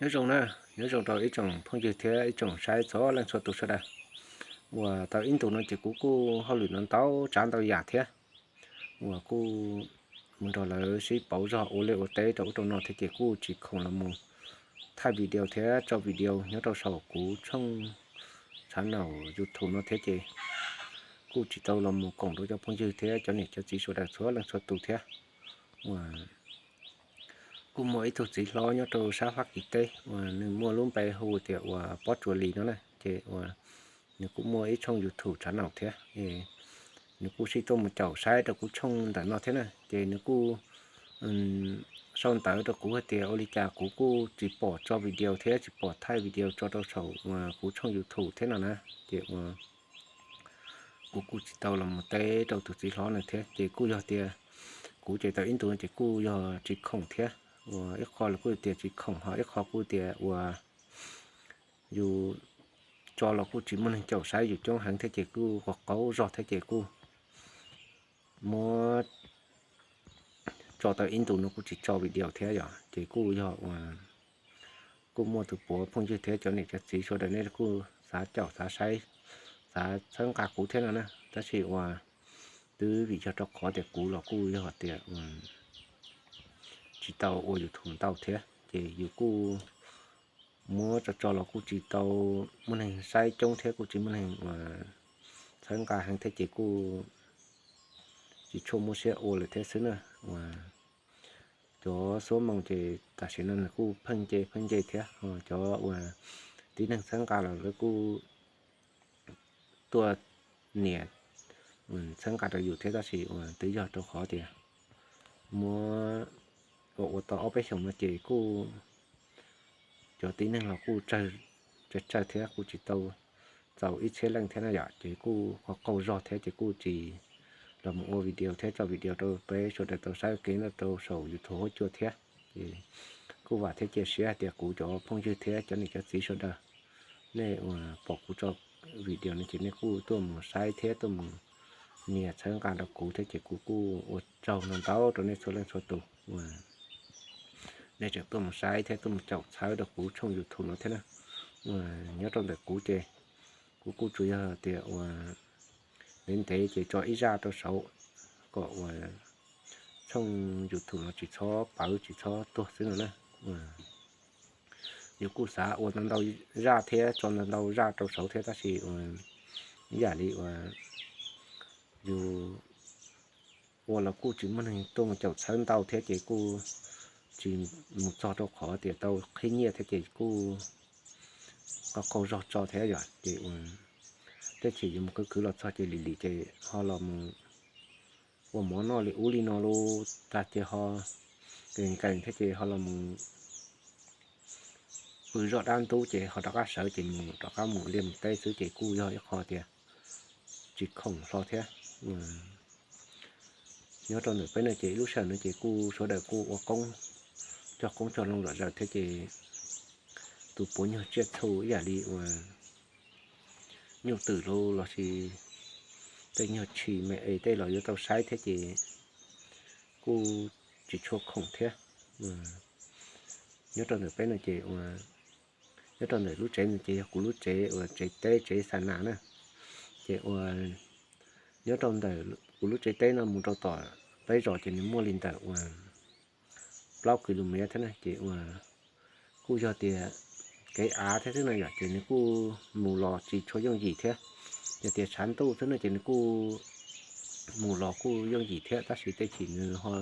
Nyob zoo na, nyob zoo rau ib tsoom phooj ywg thiab ib tsoom saib txhua leej txhua tus sawv daws. Uas tau ib ntus no ces kuv kuj hauj lwm no ntau tsav ntau yam thiab, uas kuj mus nrog lawv sib pauv zog ua liaj ua teb rau ub rau no thiab ces kuj tsis khoom los mus thaij video thiab tso video nyob rau saum kuv tshooj tshav naum YouTube no thiab ces kuj tsis tau los mus koom rau cov phooj ywg thiab cov niam cov txiv sawv daws txhua leej txhua tus thiab. Uas kuj muaj ib tug txiv hlob nyob rau sab Fab Kis teb uas nws muaj lub npe hu tias uas Pob Tsuas Lis no na, ces uas nws kuj muaj ib tshooj YouTube tshav naum thiab, nws kuj sib tuaj mus caum saib rau kuv tshooj ntawm no thiab na, ces nws kuj sau ntawv rau kuv hais tias ua li cas kuv kuj tsis pom tso video thiab tsis pom thaij video tso rau saum kuv tshooj YouTube thiab no na, ces uas kuv kuj tsis tau los mus teb rau tus txiv hlob no thiab ces kuj yog tias kuv ces tau ib ntus ces kuj yog tsis khoom thiab, uas ib qho los kuj tias tsis khoom ho ib qho kuj tias uas yus tso los kuj tsis muaj neeg caum saib yus coob heev thiab ces kuj qaug qaug zog thiab ces kuj muab tso tau ib ntus no kuj tsis tso video thiab yom, ces kuj yog uas kuj muaj tus puav phooj ywg thiab cov niam cov txiv sawv daws nej kuj xav caum xav saib xav txhawb nqa kuv thiab no na, tab sis uas twb vim yog rau qhov tias kuv los kuj yog tias tsis tau ua YouTube ntau thiab ces yus kuj muab tso tso los kuj tsis tau muaj neeg saib coob thiab kuj tsis muaj neeg uas txhawb nqa heev thiab ces kuj tsis tshua muaj siab ua lawm thiab xwb na. Uas cov xuab moos ces tam sim no nws kuj pheej nce pheej nce thiab, cov uas tib neeg txhawb nqa los lawv kuj tuaj nias txhawb nqa rau yus thiab tab sis uas twb yog rau qhov tias muab ua ua tau ob peb xyoos no ces kuj cov tib neeg los kuj tsawg tsawg thiab kuj tsis tau txaus ib txhiab leej thiab na yom, ces kuj qaug qaug zog thiab ces kuj tsis los mus ua video thiab tso video rau peb sawv daws tau saib ua ke nyob rau saum YouTube huab cua thiab. Ces kuj vam thiab cia siab hais tias kuv cov phooj ywg thiab cov niam cov txiv sawv daws nej uas pom kuv tso video no ces nej kuj tuaj mus saib thiab tuaj mus nias txhawb nqa rau kuv thiab ces kuv kuj ua tsaug ntau ntau rau nej txhua leej txhua tus uas nej tseem tuaj mus saib thiab tuaj mus caum txhawb rau kuv tshooj YouTube no thiab na. Nyob rau ntawm kuv ces kuv kuj tsuas yog tias uas ntev ntev ces tso ib zaj rau saud kom uas tshooj YouTube no tsis txhob pawv tsis txhob tuag xwb no na. Yus kuj xav ua ntau ntau zaj thiab tso ntau ntau zaj rau saud thiab tab sis uas ib yam li uas yus ua los kuj tsis muaj neeg tuaj mus caum txhawb ntau thiab ces kuj tsis mus txog rau qhov tias tau qhib nyiaj thiab ces kuj qaug qaug zog tso thiab yom, ces uas tej chim yuav mus khwv khwv los txog ces lim lim ces ho los mus ua mov noj li ub li no lub tag ces ho nkees nkees thiab ces ho los mus pw zoj dab ntub ces ho rov qab sawv ces mus rov qab mus liaj mus teb xwb ces kuj yog ib qho tias tsis khoom hlo thiab. Nyob rau ntawm peb no ces ib lub sij hawm no ces kuj sawv daws kuj ua qoob cog qoob cog loo zom zaws thiab ces tus puav nyuag tsiaj txhu ib yam li uas nyuj twm los sis tej nyuag tshis me es tej los yuav tau saib thiab ces kuj tsis tshua khoom thiab. Nyob rau ntawm peb no ces uas nyob rau ntawm lub tsev no ces yog kuv lub tsev uas tsev teb tsev xa nas na, ces uas nyob rau ntawm kuv lub tsev teb no mus rau tom peb zos ces nws muaj li ntawm uas plaub ki lu mev thiab na ces uas kuj yog tias kev av thiab xwb no yom ces nws kuj mus los tsis tshua yooj yim thiab. Yog tias tshav ntuj xwb no ces nws kuj mus los kuj yooj yim thiab tab sis tej chim nws ho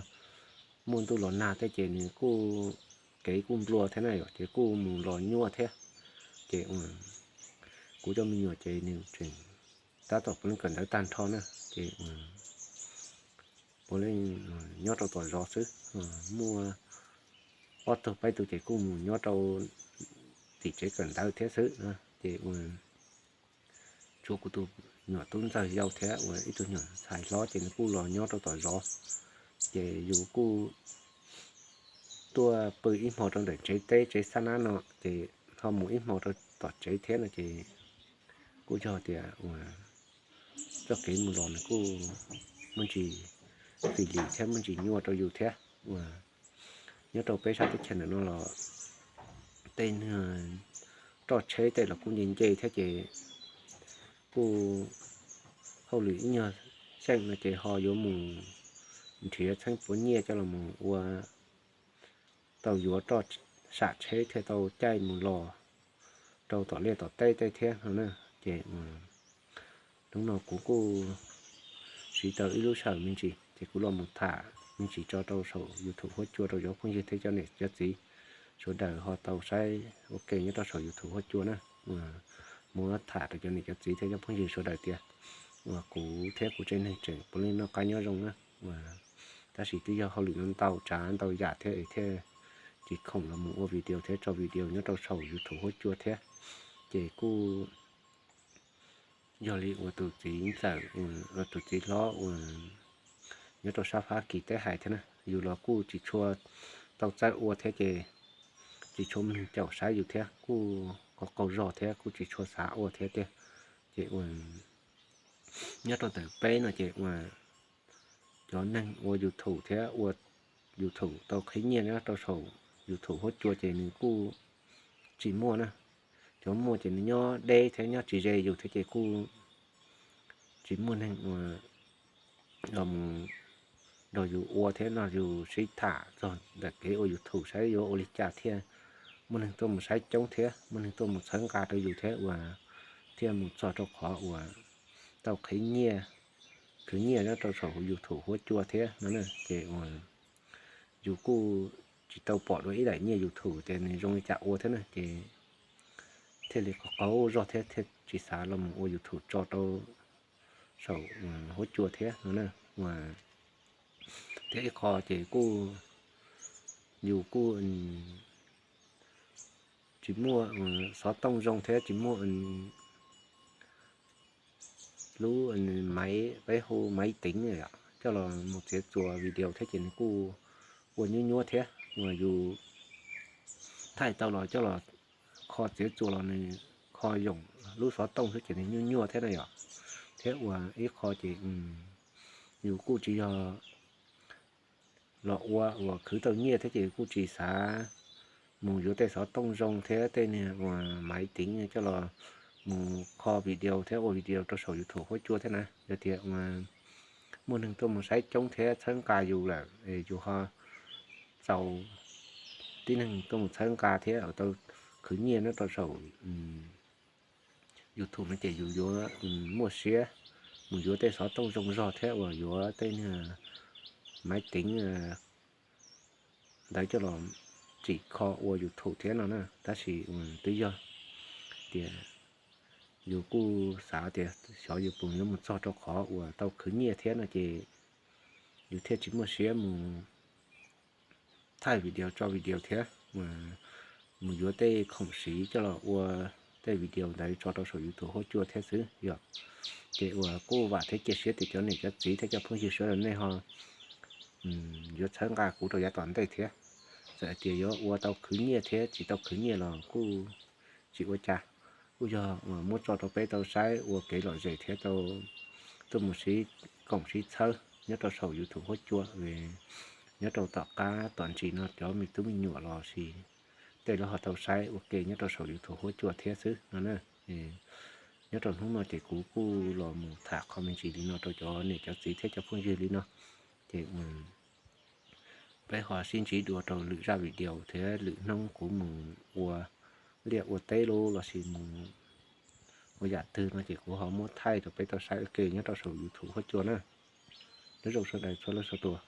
muaj ntuj los nag thiab ces nws kuj kev kuj nplua thiab na yom ces kuj mus los nyuaj thiab. Ces kuv cov me nyuam ces nws tseem tab tom puav leej kawm ntawv tag nrho na ces puav leej nyob rau tom zos xwb. Muaj ob tug peb tug ces kuj mus nyob rau tim tsev kawm ntawv thiab xwb na ces uas tshuav kuv tus nyuam tub ntxawg yau thiab uas ib tug nyuam ntxhais hlob ces nws kuj los nyob rau tom zos. Ces yus kuj tuaj pw ib hmo rau ntawm tsev teb tsev xab nab no ces ho mus ib hmo rau tom tsev thiab no ces kuj yog tias uas txoj kev mus los nws kuj muaj ntsis fim lim thiab muaj ntsis nyuaj rau yus thiab. Uas nyob rau peb sab teb chaws ntawm no los tej niag roj tsheb tej los kuj nce nce thiab ces kuj hauj lwm ib nyuag xyeej no ces ho yuav mus nrhiav txheeb puav nyiaj coj los mus ua tau yuav roj sam tsheb thiaj tau caij mus los rau tom liaj tom teb tej thiab no na. Ces hnub no kuv kuj siv tau ib lub sij hawm me ntsis ces kuv los mus tham me ntsis tso rau saum YouTube Huab Cua rau cov phooj ywg thiab cov niam cov txiv sawv daws ho tau saib ua ke nyob rau saum YouTube Huab Cua na. Muab tham rau cov niam cov txiv thiab cov phooj ywg sawv daws tias uas kuv thiab kuv tsev neeg tseem puav leej noj qab nyob zoo na. Tab sis twb yog hauj lwm no ntau tsav ntau yam thiab es thiaj tsis khoom los mus ua video thiab tso video nyob rau saum YouTube Huab Cua thiab. Ces kuj yog li uas tus txiv ntxawm, tus txiv hlob uas nyob rau sab Fab Kis teb hais thiab na, yus los kuj tsis tshua tau txawj ua thiab ces tsis tshua muaj neeg caum saib yus thiab kuj qaug qaug zog thiab kuj tsis tshua xav ua thiab tiag. Ces ua nyob rau ntawm peb no ces ua cov neeg ua YouTube thiab ua YouTube tau qhib nyiaj nyob rau saum YouTube Huab Cua ces nws kuj tsis muaj na. Cov muaj ces nws nyob deb thiab nyob tsis ze yus thiab ces kuj tsis muaj neeg ua los mus nrog yus ua thiab nrog yus sib tham txog ntawm kev ua YouTube saib yuav ua li cas thiaj muaj neeg tuaj mus saib coob thiab muaj neeg tuaj mus txhawb nqa rau yus thiab uas thiaj mus txog rau qhov uas tau qhib nyiaj, khwv nyiaj nyob rau saum YouTube Huab Cua thiab no na. Ces uas yus kuj tsis tau pom dua ib daim nyiaj YouTube tias nws zoo li cas ua thiab na ces thiaj li qaug qaug zog thiab thiaj tsis xav los mus ua YouTube tso rau saum Huab Cua thiab no na. Thiab ib qho ces kuj yus kuj tsis muaj xov tooj zoo thiab tsis muaj lub maiv peb hu maiv teev coj los mus txiav txuas video thiab ces nws kuj ua nyuaj nyuaj thiab uas yus thaij tau los coj los kho txiav txuas los nws kho yoom lub xov tooj xwb ces nws nyuaj nyuaj thiab na yom. Thiab uas ib qho ces yus kuj tsis yog los ua uas khwv tau nyiaj thiab ces kuj tsis xav mus yuav tej xov tooj zoo thiab tej niag uas maiv teev coj los mus kho video thiab ua video rau saum YouTube Huab Cua thiab na. Yog tias uas muaj neeg tuaj mus saib coob thiab txhawb nqa yus lawm es yus ho txaus tib neeg tuaj mus txhawb nqa thiab tau khwv nyiaj nyob rau saum YouTube no ces yus yuav muaj siab mus yuav tej xov tooj zoo zog thiab uas yuav tej niag maiv teev ntawd coj los tsim kho ua YouTube thiab no na. Tab sis twb yog tias yus kuj xav tias xyov yus puas yuav mus txog rau qhov uas tau khwv nyiaj thiab no ces yus thiaj tsis muaj siab mus thaij video tso video thiab mus yuav tej khoom siv coj los ua tej video ntawd tso rau saum YouTube Huab Cua thiab xwb yom. Ces uas kuj vam thiab cia siab tias cov niam cov txiv thiab cov phooj ywg sawv daws nej ho yuav txhawb nqa kuv rau yav tom ntej thiab. Txawm tias yuav ua tau khwv nyiaj thiab tsis tau khwv nyiaj los kuj tsis ua cas, kuj yog uas muab tso rau peb tau saib ua kev lom zem thiab tau tuaj mus sib koom sib txhawb nyob rau saum YouTube Huab Cua. Nyob rau tom qab tom ntsis no cov me tub me nyuam los sis tej lawv ho tau saib ua ke nyob rau saum YouTube Huab Cua thiab xwb no na. Nyob rau hnub no ces kuv kuj los mus tham qhov me ntsis li no rau cov niam cov txiv thiab cov phooj ywg li no. Ces peb ho sib ntsib dua rau lwm zaj video thiab lwm hnub kuv mus ua liaj ua teb los sis mus ua yam twg no ces kuv ho muab thaij rau peb tau saib ua ke nyob rau saum YouTube Huab Cua na. Nyob zoo sawv daws txhua leej txhua tus.